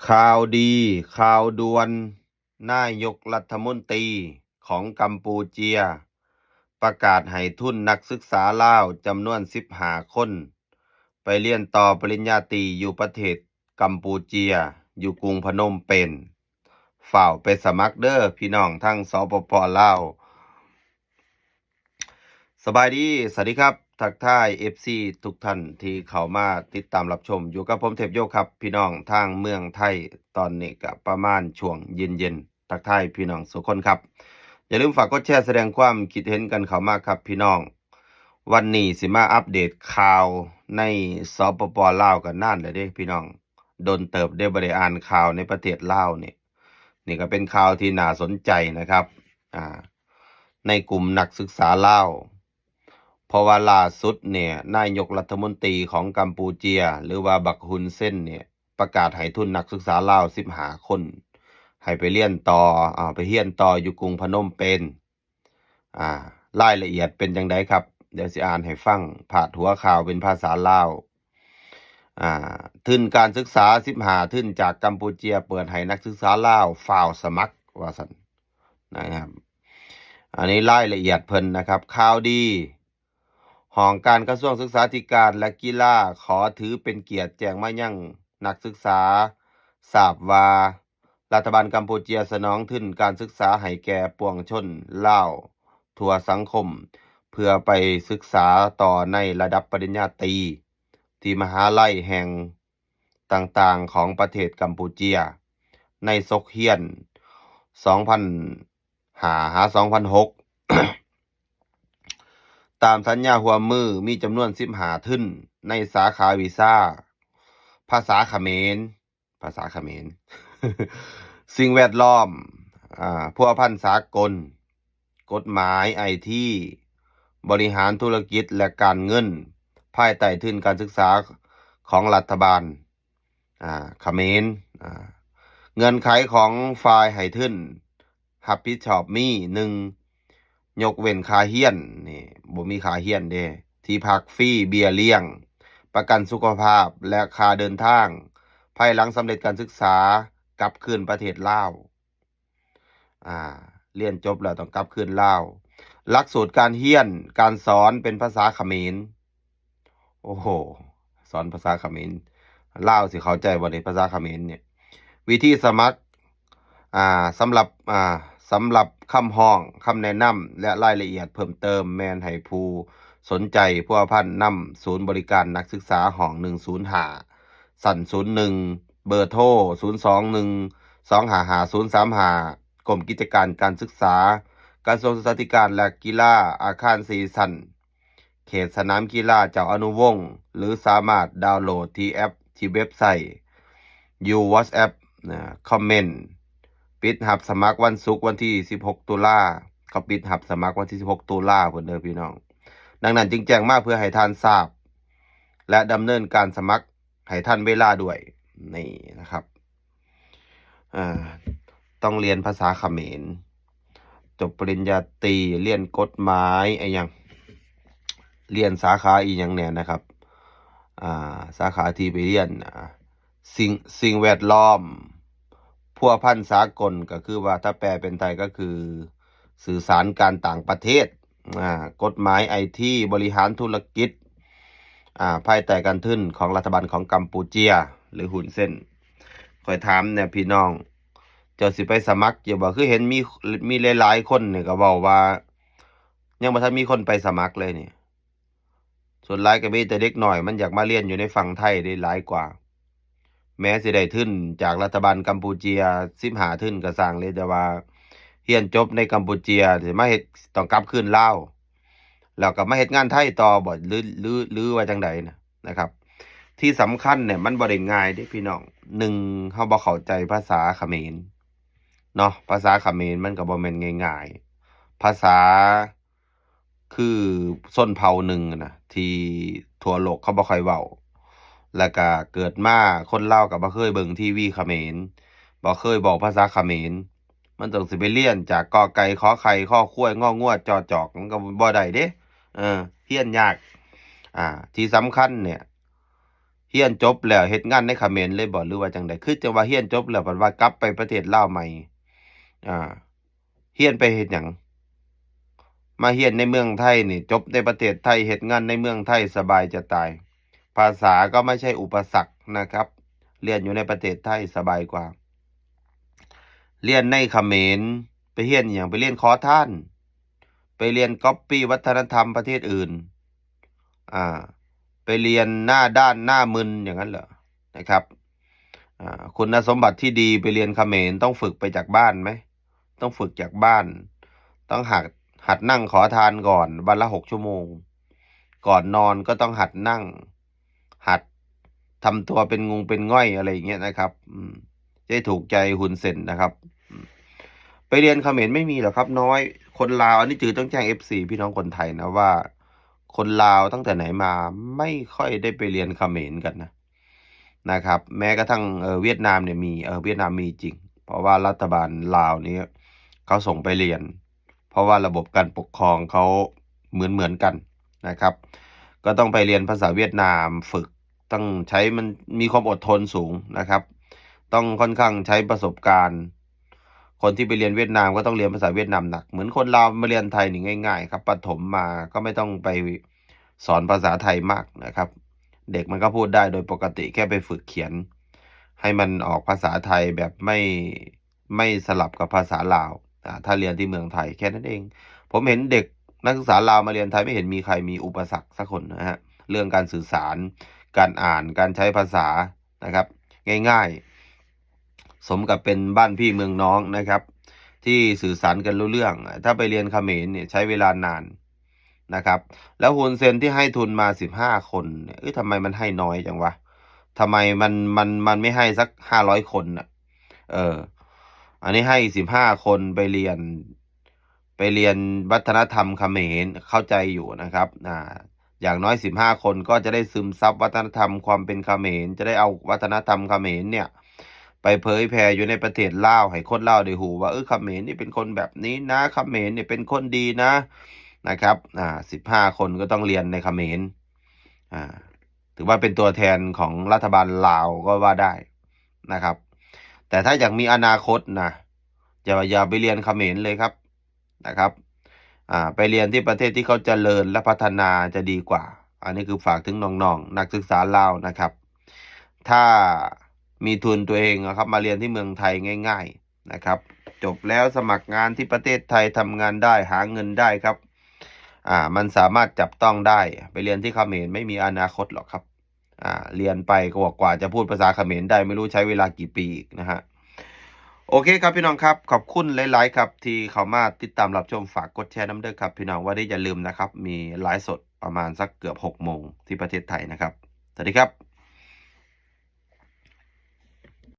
ຂ່າວດີ, ຂ່າວດ່ວນ, ນາຍົກລັດຖະມົນຕີຂອງກຳປູເຈຍ ປະກາດໃຫ້ທຶນນັກສຶກສາລາວຈຳນວນສິບຫ້າຄົນ ໄປຮຽນຕໍ່ປະລິນຍາຕີຢູ່ປະເທດກຳປູເຈຍ ຢູ່ກຸງພະນົມເປນ. ຟ້າວໄປສະໝັກເດີ້ ພີ່ນ້ອງທາງ ສປປ ລາວ. ສະບາຍດີ, ສະຫວັດດີຄັບ, ທັກທາຍເອັຟຊີທຸກທ່ານທີ່ເຂົ້າມາຕິດຕາມຮັບຊົມ ຢູ່ກັບຜົມເທບໂຍຄັບ ພີ່ນ້ອງທາງເມືອງໄທ. ຕອນນີ້ກະປະມານຊ່ວງເຢັນໆ ທັກທາຍພີ່ນ້ອງສູ່ຄົນຄັບ. ຢ່າລືມຝາກກົດແຊ ສະແດງຄວາມຄິດເຫັນກັນເຂົ້າມາຄັບພີ່ນ້ອງ. ວັນນີ້ຊິມາອັບເດດຂ່າວໃນ ສປປ ລາວ ກະນານແລ້ວເດ້ພີ່ນ້ອງ, ດົນເຕີບເດ້ບໍ່ໄດ້ອ່ານຂ່າວໃນປະເທດລາວນີ້. ນີ້ກະເປັນຂ່າວທີ່ໜ້າສົນໃຈນະຄັບ ອາ ໃນກຸ່ມນັກສຶກສາລາວ ເພາະວ່າລ່າສຸດນີ້ ນາຍົກລັດຖະມົນຕີຂອງກຳປູເຈຍ ຫຼືວ່າບັກຮຸນເຊນນີ້ ປະກາດໃຫ້ທຶນນັກສຶກສາລາວສິບຫ້າຄົນ ໃຫ້ໄປຮຽນຕໍ່ ອາ ໄປຮຽນຕໍ່ຢູ່ກຸງພະນົມເປນ. ອາ ລາຍລະອຽດເປັນຈັ່ງໃດຄັບ? ດຽວຊິອ່ານໃຫ້ຟັງ, ພາດຫົວຂ່າວເປັນພາສາລາວ. ອາ ທຶນການສຶກສາສິບຫ້າທຶນຈາກກຳປູເຈຍ ເປີດໃຫ້ນັກສຶກສາລາວຟ້າວສະໝັກ ວ່າຊັ້ນນະຄັບ. ອັນນີ້ລາຍລະອຽດເພິ່ນນະຄັບ. ຂ່າວດີ, ຫ້ອງການກະຊວງສຶກສາທິການ ແລະ ກິລາ ຂໍຖືເປັນກຽດແຈ້ງມາຍັງນັກສຶກສາ ຊາບວ່າ ລັດຖະບານກຳປູເຈຍສະໜອງທຶນການສຶກສາໃຫ້ແກ່ປວງຊົນລາວທົ່ວສັງຄົມ ເພື່ອໄປສຶກສາຕໍ່ໃນລະດັບປະລິນຍາຕີ ທີ່ມະຫາໄລແຫ່ງຕ່າງໆຂອງປະເທດກຳປູເຈຍ ໃນສົກຮຽນສອງພັນຫ້າຫາສອງພັນຫົກ ຕາມສັນຍາຮ່ວມມືມີຈຳນວນສິບຫ້າທຶນ ໃນສາຂາວິຊາພາສາຂະເໝນ ພາສາຂະເໝນ, ສິ່ງແວດລ້ອມ, ອາ, ພົວພັນສາກົນ, ກົດໝາຍ, ໄອທີ, ບໍລິຫານທຸລະກິດ ແລະ ການເງິນ ພາຍໃຕ້ທຶນການສຶກສາຂອງລັດຖະບານ, ອາ, ຂະເໝນ. ອາ, ເງື່ອນໄຂຂອງຝ່າຍໃຫ້ທຶນ ຮັບຜິດຊອບມີ ໜຶ່ງ ຍົກເວັ້ນຄ່າຮຽນ, ນີ້ ບໍ່ມີຄ່າຮຽນເດ້, ທີ່ພັກຟຣີ, ເບ້ຍລ້ຽງ, ປະກັນສຸຂະພາບ ແລະ ຄ່າເດີນທາງ ພາຍຫຼັງສຳເລັດການສຶກສາກັບຄືນປະເທດລາວ. ອາ, ຮຽນຈົບແລ້ວຕ້ອງກັບຄືນລາວ. ຫຼັກສູດການຮຽນການສອນເປັນພາສາຂະເໝນ. ໂອ້ໂຫ ສອນພາສາຂະເໝນ, ລາວຊິເຂົ້າໃຈບໍ່ນີ້ ພາສາຂະເໝນນີ້? ວິທີສະໝັກ, ອາ, ສຳລັບ, ອາ, ສຳລັບຄຳຮ້ອງ, ຄຳແນະນຳ ແລະ ລາຍລະອຽດເພີ່ມເຕີມ ແມ່ນໃຫ້ຜູ້ສົນໃຈພົວພັນນຳສູນບໍລິການນັກສຶກສາຫ້ອງໜຶ່ງສູນຫ້າ ຊັ້ນສູນໜຶ່ງ, ເບີໂທ ສູນສອງໜຶ່ງສອງຫ້າຫ້າສູນສາມຫ້າ ກົມກິດຈະການການສຶກສາ ກະຊວງສຶກສາທິການ ແລະ ກິລາ, ອາຄານສີ່ຊັ້ນ ເຂດສະໜາມກິລາເຈົ້າອະນຸວົງ ຫຼື ສາມາດດາວໂຫຼດທີ່ແອັບ ທີ່ເວັບໄຊ, ຢູ່ WhatsApp ນະ, ຄອມເມັນ. ປິດຮັບສະໝັກວັນສຸກ ວັນທີສິບຫົກຕຸລາ, ເຂົາປິດຮັບສະໝັກວັນທີສິບຫົກຕຸລາພຸ້ນເດີພີ່ນ້ອງ. ດັ່ງນັ້ນຈຶ່ງແຈ້ງມາເພື່ອໃຫ້ທ່ານຊາບ ແລະ ດຳເນີນການສະໝັກໃຫ້ທັນເວລາດ້ວຍ. ນີ້ນະຄັບ. ອາ, ຕ້ອງຮຽນພາສາຂະເໝນ, ຈົບປະລິນຍາຕີ, ຮຽນກົດໝາຍ, ອີຫຍັງ, ຮຽນສາຂາອີຫຍັງແດ່ນະຄັບ. ອາ, ສາຂາທີ່ໄປຮຽນ, ອາ, ສິ່ງ, ສິ່ງແວດລ້ອມ, ພົວພັນສາກົນ, ກໍຄືວ່າຖ້າແປເປັນໄທກໍຄືສື່ສານການຕ່າງປະເທດ. ອາ, ກົດໝາຍໄອທີ, ບໍລິຫານທຸລະກິດ, ອາ, ພາຍໃຕ້ການທຶນຂອງລັດຖະບານຂອງກຳປູເຈຍ ຫຼື ຮຸນເຊນ. ຂ້ອຍຖາມແດ່ພີ່ນ້ອງ, ເຈົ້າຊິໄປສະໝັກຢູ່ບໍ່? ຄືເຫັນມີ, ມີຫຼາຍໆຄົນນີ້ກໍເວົ້າວ່າ ຍັງບໍ່ທັນມີຄົນໄປສະໝັກເລີຍນີ້. ສ່ວນຫຼາຍກໍມີແຕ່ເດັກນ້ອຍ ມັນຢາກມາຮຽນຢູ່ໃນຝັ່ງໄທເດ້ ຫຼາຍກວ່າ. ແມ້ຊິໄດ້ທຶນຈາກລັດຖະບານກຳປູເຈຍສິບຫ້າທຶນກໍຊ່າງເລີຍ, ແຕ່ວ່າຮຽນຈົບໃນກຳປູເຈຍ ຊິມາເຮັດ, ຕ້ອງກັບຄືນລາວ ແລ້ວກໍມາເຮັດງານໄທຕໍ່ບໍ ຫຼື ຫຼື ຫຼືວ່າຈັ່ງໃດນະ ນະຄັບ. ທີ່ສຳຄັນເນຍ ມັນບໍ່ໄດ້ງ່າຍເດ້ພີ່ນ້ອງ. ໜຶ່ງ ເຮົາບໍ່ເຂົ້າໃຈພາສາຂະເໝນເນາະ, ພາສາຂະເໝນມັນກໍບໍ່ແມ່ນງ່າຍໆ. ພາສາ ຄືຊົນເຜົ່າໜຶ່ງນະ ທີ່ທົ່ວໂລກເຂົາບໍ່ຄ່ອຍເວົ້າ, ແລ້ວກະເກີດມາຄົນລາວກໍບໍ່ເຄີຍເບິ່ງທີວີຂະເໝນ, ບໍ່ເຄີຍເວົ້າພາສາຂະເໝນ, ມັນຕ້ອງຊິໄປຮຽນຈາກ ກ ໄກ່ ຂ ໄຂ່ ຄ ຄວາຍ ງ ງົວ ຈ ຈອກ ມັນກໍບໍ່ໄດ້ເດ້. ເອີ ຮຽນຍາກ. ອາ ທີ່ສຳຄັນເນຍ ຮຽນຈົບແລ້ວເຮັດງານໃນຂະເໝນເລີຍບໍ່ ຫຼືວ່າຈັ່ງໃດ? ຄືຈັ່ງວ່າຮຽນຈົບແລ້ວ ບັດວ່າກັບໄປປະເທດລາວໃໝ່ ອາ ຮຽນໄປເຮັດຫຍັງ? ມາຮຽນໃນເມືອງໄທນີ້ ຈົບໃນປະເທດໄທ ເຮັດງານໃນເມືອງໄທສະບາຍຈະຕາຍ ພາສາກໍບໍ່ໃຊ່ອຸປະສັກນະຄັບ ຮຽນຢູ່ໃນປະເທດໄທສະບາຍກວ່າ ຮຽນໃນຂະເໝນ ໄປຮຽນອີ່ຫຍັງ? ໄປຮຽນຂໍທານ ໄປຮຽນກັອບປີ້ວັດທະນະທຳປະເທດອື່ນ ອາ ໄປຮຽນໜ້າດ້ານໜ້າມຶນຢ່າງນັ້ນເຫລອນະຄັບ? ອາ ຄຸນນະສົມບັດທີ່ດີໄປຮຽນຂະເໝນ ຕ້ອງຝຶກໄປຈາກບ້ານໄໝ? ຕ້ອງຝຶກຈາກບ້ານ ຕ້ອງຫັດ ຫັດນັ່ງຂໍທານກ່ອນ ວັນລະຫົກຊົ່ວໂມງ ກ່ອນນອນກໍຕ້ອງຫັດນັ່ງ ຫັດທຳຕົວເປັນງຸ່ງເປັນງ່ອຍ ອະໄລຢ່າງເງຍນະຄັບ ອືມ ຈະໄດ້ຖືກໃຈຮຸນເຊັນນະຄັບ ອືມ ໄປຮຽນຂະເໝນໄມ່ມີຫຼອກຄັບ ນ້ອຍ ຄົນລາວ ອັນນີ້ຈື່ຕ້ອງແຈ້ງເອັບຊີ ພີ່ນ້ອງຄົນໄທນະວ່າ ຄົນລາວຕັ້ງແຕ່ໄຫນມາ ໄມ່ຄ່ອຍໄດ້ໄປຮຽນຂະເໝນກັນນະ ນະຄັບ ແມ້ກະທັ່ງ ເອີ ຫວຽດນາມນີ້ມີ ເອີ ຫວຽດນາມມີຈິງ ເພາະວ່າລັດຖະບານລາວນີ້ເຂົາສົ່ງໄປຮຽນ ເພາະວ່າລະບົບການປົກຄອງເຂົາເໝືອນໆກັນນະຄັບ ກໍຕ້ອງໄປຮຽນພາສາຫວຽດນາມ ຝຶກ ຕ້ອງໃຊ້ ມັນມີຄວາມອົດທົນສູງນະຄັບ ຕ້ອງຄ່ອນຂ້າງໃຊ້ປະສົບການ ຄົນທີ່ໄປຮຽນຫວຽດນາມກໍຕ້ອງຮຽນພາສາຫວຽດນາມໜັກ ເໝືອນຄົນລາວມາຮຽນໄທນີ້ງ່າຍໆຄັບ ປະຖົມມາກໍໄມ່ຕ້ອງໄປສອນພາສາໄທມາກນະຄັບ ເດັກມັນກໍພູດໄດ້ໂດຍປົກກະຕິ ແຄ່ໄປຝຶກຂຽນໃຫ້ມັນອອກພາສາໄທແບບໄມ່ ໄມ່ສະຫຼັບກັບພາສາລາວ ອາ ຖ້າຮຽນທີ່ເມືອງໄທ ແຄ່ນັ້ນເອງ ຜົມເຫັນເດັກນັກສຶກສາລາວມາຮຽນໄທ ໄມ່ເຫັນມີໃຄມີອຸປະສັກສັກຄົນນະຮະ ເລື່ອງການສື່ສານ ການອ່ານ ການໃຊ້ພາສານະຄັບ ງ່າຍໆ ສົມກັບເປັນບ້ານພີ່ເມືອງນ້ອງນະຄັບ ທີ່ສື່ສານກັນຮູ້ເລື່ອງ ຖ້າໄປຮຽນຂະເໝນນີ້ໃຊ້ເວລານານ ນະຄັບ ແລ້ວຮຸນເຊັນທີ່ໃຫ້ທຶນມາສິບຫ້າຄົນເນຍ ເອີ ທຳໄມມັນໃຫ້ນ້ອຍຈັ່ງວະ? ທຳໄມມັນ ມັນ ມັນໄມ່ໃຫ້ສັກຫ້າຮ້ອຍຄົນນະ? ເອີ ອັນນີ້ໃຫ້ສິບຫ້າຄົນໄປຮຽນ ໄປຮຽນວັດທະນະທຳຂະເໝນ ເຂົ້າໃຈຢູ່ນະຄັບ ອາ ຢ່າງນ້ອຍສິບຫ້າຄົນກໍຈະໄດ້ຊຶມຊັບວັດທະນະທຳຄວາມເປັນຂະເໝນ ຈະໄດ້ເອົາວັດທະນະທຳຂະເໝນເນຍ ໄປເຜີຍແຜ່ຢູ່ໃນປະເທດລາວ ໃຫ້ຄົນລາວໄດ້ຮູ້ວ່າ ເອີ ຂະເໝນນີ້ເປັນຄົນແບບນີ້ນະ ຂະເໝນນີ້ເປັນຄົນດີນະ ນະຄັບ ອາ ສິບຫ້າຄົນກໍຕ້ອງຮຽນໃນຂະເໝນ ອາ ຖືວ່າເປັນຕົວແທນຂອງລັດຖະບານລາວກໍວ່າໄດ້ນະຄັບ ແຕ່ຖ້າຢາກມີອະນາຄົດນະ ຢ່າ ຢ່າໄປຮຽນຂະເໝນເລີຍຄັບ ນະຄັບ ອາ ໄປຮຽນທີ່ປະເທດທີ່ເຂົາຈະເລີນ ແລະ ພັດທະນາຈະດີກວ່າ ອັນນີ້ຄືຝາກເຖິງນ້ອງໆ ນັກສຶກສາລາວນະຄັບ ຖ້າມີທຶນຕົວເອງນະຄັບ ມາຮຽນທີ່ເມືອງໄທງ່າຍໆ ນະຄັບ ຈົບແລ້ວສະໝັກງານທີ່ປະເທດໄທ ທຳງານໄດ້ ຫາເງິນໄດ້ຄັບ ອາ ມັນສາມາດຈັບຕ້ອງໄດ້ ໄປຮຽນທີ່ຂະເໝນໄມ່ມີອະນາຄົດຫຼອກຄັບ ອາ ຮຽນໄປກວ່າ ກວ່າຈະພູດພາສາຂະເໝນໄດ້ ໄມ່ຮູ້ໃຊ້ເວລາກີ່ປີອີກນະຮະ ໂອເຄຄັບພີ່ນ້ອງຄັບ ຂອບຄຸນຫຼາຍໆຄັບທີ່ເຂົ້າມາຕິດຕາມຮັບຊົມ ຝາກກົດແຊນຳເດີຄັບພີ່ນ້ອງ ວັນນີ້ຢ່າລືມນະຄັບ ມີໄລຟ໌ສົດປະມານສັກເກືອບຫົກໂມງທີ່ປະເທດໄທນະຄັບ ສະຫວັດດີຄັບ.